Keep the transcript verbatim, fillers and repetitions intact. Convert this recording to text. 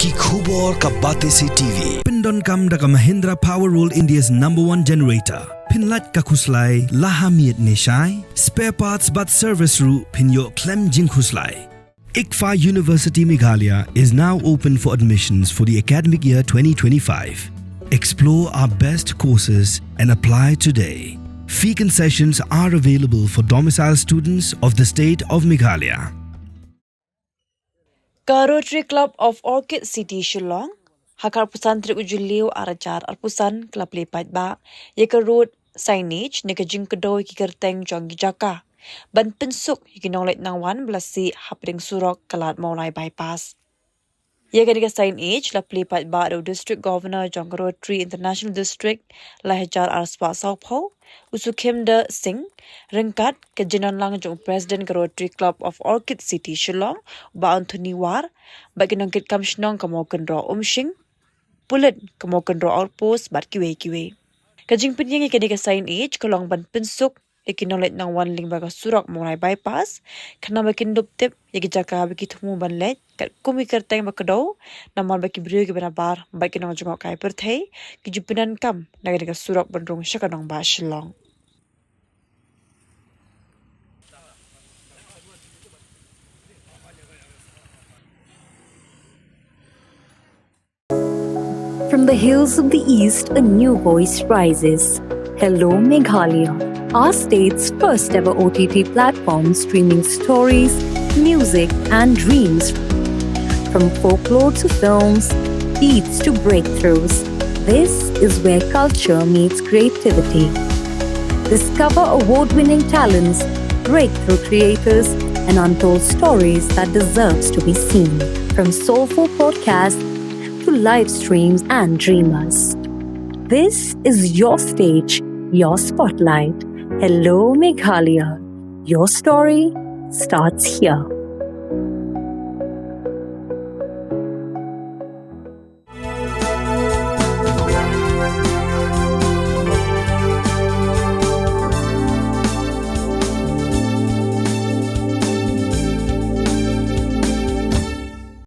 Ki khubor ka Batesi T V. Pyndonkam da ka Mahindra Power World, India's number one generator. Pynlait ka khuslai la ha miet ne shai. Spare parts bad service ruh phin ïoh khlem jingkhuslai. ICFAI University Meghalaya is now open for admissions for the academic year twenty twenty-five. Explore our best courses and apply today. Fee concessions are available for domicile students of the state of Meghalaya. Ka Rotary Club of Orchid City Shillong ha ka arphew san tarik u Jylliew ar hajar arphew san ka la plie paidbah ïa ka road signage ne ka jingkdew ïa ki kyrteng jong ki jaka ban pynsuk ïa ki nongleit nongwan ba la sih hapdeng surok ka Lad Mawlai Bypass. Ïa kane ka signage la plie paidbah da u District Governor jong ka Rotary International District lai hajar arspah sawphew, u Sukhimder Singh, ryngkat ka jingdonlang jong u President ka Rotary Club of Orchid City Shillong, u Bah Anthony War, bad ki nongkitkam shnong ka Mawkynroh Umshing, pulit ka Mawkynroh Outpost bad kiwei kiwei. Ka jingpynïeng ïa kane ka signage ka long ban pynsuk ïa ki nongleit nongwan lyngba ka surok Mawlai Bypass, khnang ba kin dup tip ïa ki jaka ba ki thmu ban leit katkum ki kyrteng ba kdew, namar ba ki briew kiba nabar bad ki nongjngohkai pyrthei ki ju pyndonkam na kane ka surok ban rung sha ka nongbah Shillong. From the hills of the East, a new voice rises. Hello, Meghalaya, our state's first ever O T T platform, streaming stories, music, and dreams. From folklore to films, beats to breakthroughs, this is where culture meets creativity. Discover award winning talents, breakthrough creators, and untold stories that deserves to be seen. From soulful podcasts to live streams and dreamers, this is your stage, your spotlight. Hello, Meghalaya. Your story starts here.